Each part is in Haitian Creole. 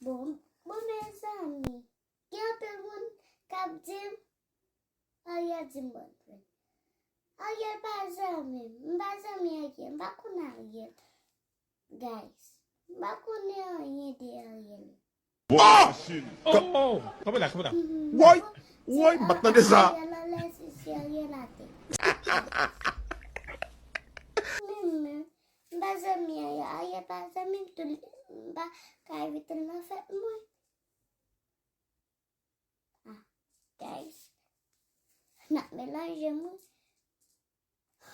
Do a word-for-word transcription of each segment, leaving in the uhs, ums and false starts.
Bon, bon, mezanmi, gen anpil moun k ap di m, Ariel di m bòn frè. Ariel pa zanmi m, m pa zanmi Ariel, m pa konn Ariel. Guys, m pa konnen anyen de Ariel. Bon, machine. Oh! Kanpe la, kanpe la. Woy! Woy, m pa t tande sa. Ariel anlè, si, si Ariel atè. Menm, menm. M pa zanmi Ariel, Ariel pa zanmi m tou, m pa ka envite l nan fèt mwen. Ah, guys. N ap melanje m, wi.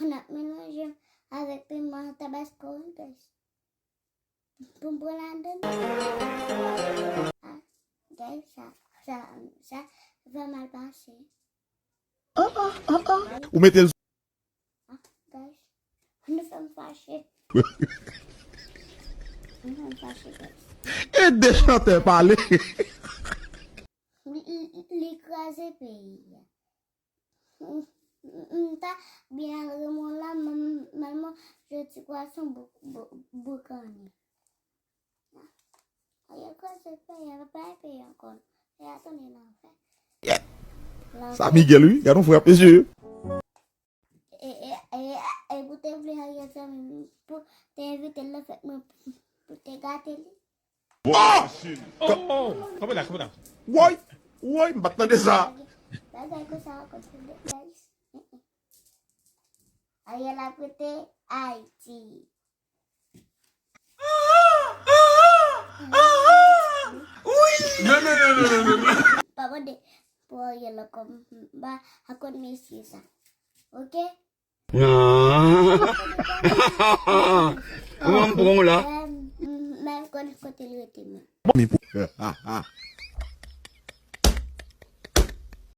N ap melanje m avèk piman tabasko, wi, guys. Pou m pran ladann. Ah, guys, sa, sa, sa va mal pase. Ou mete l Ah, guys. Nou fè m fache. Nou fè m fache, guys. Ede chantè pale. Li, li, li kraze peyi a. M, m, m ta byen al remon la, m, m, mèlman jodi kwa se yon bou-, bou-, boukannen. Yo kraze peyi a, pa peye ankò. Peyi a tounen nan fè. Sa Miguel, wi. Gade yon frè ap mesye. E, e, e, e pou te vle Ariel zanmi m, pou te envite l nan fèt mwen, pou te gate li. Oh! Kanpe la, kanpe la. Woy! Woy, m pa t tande sa. Bagay konsa ankò, tande, guys. Ariel ap rete Ayiti. Non, non, non, non, non, non. Pa mande pou Ariel ankò, m, m pa konn mesye sa. Oke? Non. Kòman m pran w la? M, m, m pa konn kote l rete, men.